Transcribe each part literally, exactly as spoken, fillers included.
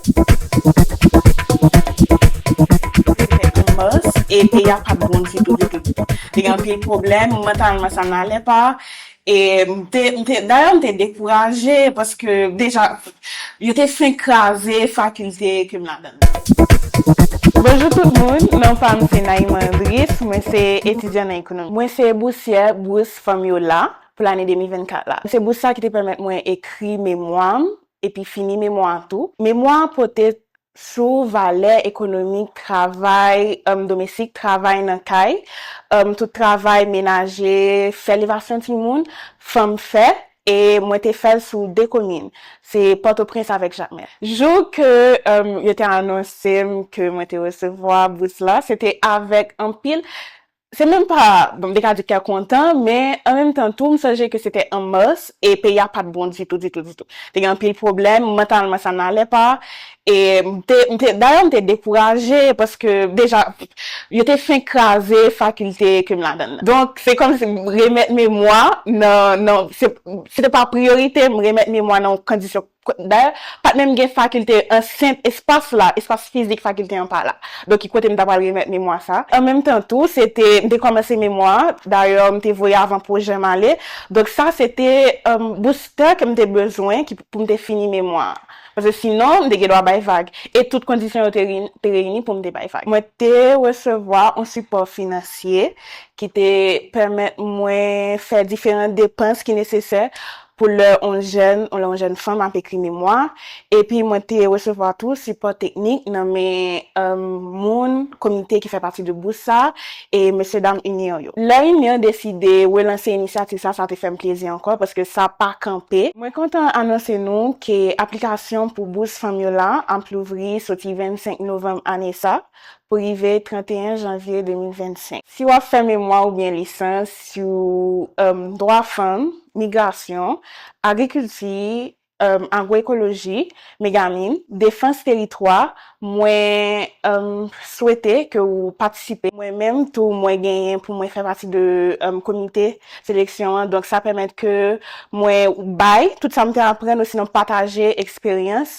Te fèt an mas, e peyi a pa t bon ditou, ditou, ditou. Te gen anpil pwoblèm, mantalman sa n alè pa, e m te, m te, dayè m te dekouraje, paske deja, yo te fenk kraze fakilte ke m ladan l. Bonjou tout moun, non pa m se Naïma Andris, mwen se etidyan nan ekonomi. Mwen se bousyè bous Fanm Yo La pou lane de mil vennkat la. Se bous sa ki te pèmèt mwen ekri memwa m, epi fini memwa a tou. Memwa a pote sou valè ekonomik travay, um, domestik, travay nan kay, um, tout travay menaje, fè levasyon timoun, fanm fè, e mwen te fè l sou de komin. Se Pòtoprens avèk Jakmèl. Jou ke, um, yo te anonse m ke mwen te resevwa bous la, se te avèk anpil, se menm pa, bon, m te ka di kè kontan, men an menm tan tou, m sonje ke se te an mas, e peyi a pa t bon ditou, ditou, ditou. Te gen anpil pwoblèm, mantalman sa n alè pa, e m te, m te, dayè m te dekouraje, paske deja, yo te fenk kraze fakilte ke m ladan l. Donk, se kòmsi m remèt memwa nan, nan, se, se te pa priyorite, m remèt memwa nan yon kondisyon Dayè, pa t menm gen fakilte ansent espas la, espas fizik fakilte an pa la. Donk, ki kote m ta pral remèt memwa sa? An menm tan tou, se te, m te kòmanse memwa, dayè, m te voye avan pwojè m ale. Donk, sa se te, um, booster ke m te bezwen ki, pou m te fini memwa a. Paske sinon, m te gen dwa bay vag. E tout kondisyon yo te, reyini- te reyini pou m te bay vag. Mwen te resevwa yon sipò finansye ki te pèmèt mwen fè diferan depans ki nesesè pou lè yon jèn, lè yon jèn fanm ap ekri memwa. Epi mwen te resevwa tou sipò teknik nan men, um, moun komite ki fè pati de bous sa e mesye dam UNIR yo. Lè UNIR deside relanse inisyativ sa, sa te fè m plezi ankò paske sa pa kanpe. Mwen kontan anonse nou ke aplikasyon pou bous Fanm Yo La ap louvri soti vennsenk novanm ane sa pou rive trannteyen janvye de mil vennsenk. Si w ap fè memwa oubyen lisans sou, um, dwa fanm, migrasyon, agrikilti, um, agwoekoloji, megamin, defans teritwa, mwen, um, swete ke w patisipe. Mwen menm tou, mwen genyen pou mwen fè pati de, um, komite seleksyon an. Donk, sa pèmèt ke mwen bay tout sa m te aprann, osinon pataje eksperyans,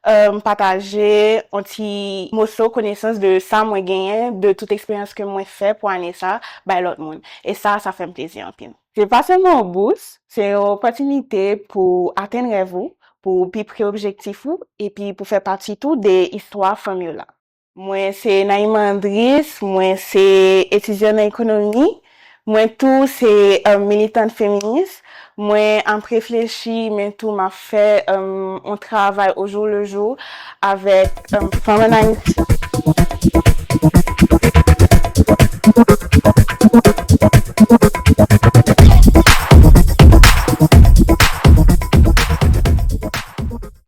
um, pataje yon ti moso konesans de sa mwen genyen, de tout eksperyans ke mwen fè pou ane sa, bay lòt moun. E sa, sa fè m plezi anpil. Se pa sèlman yon bous, se yon opòtinite pou atenn rèv ou, pou pi pre objektif ou, epi pou fè pati tou de istwa Fanm Yo La. Mwen se Naïma Andris, mwen se etidyan nan ekonomi, mwen tou se, um, militant feminis, mwen ap reflechi, men tou m ap fè, um, yon travay au jour le jour avèk, um, fanm ann Ayiti.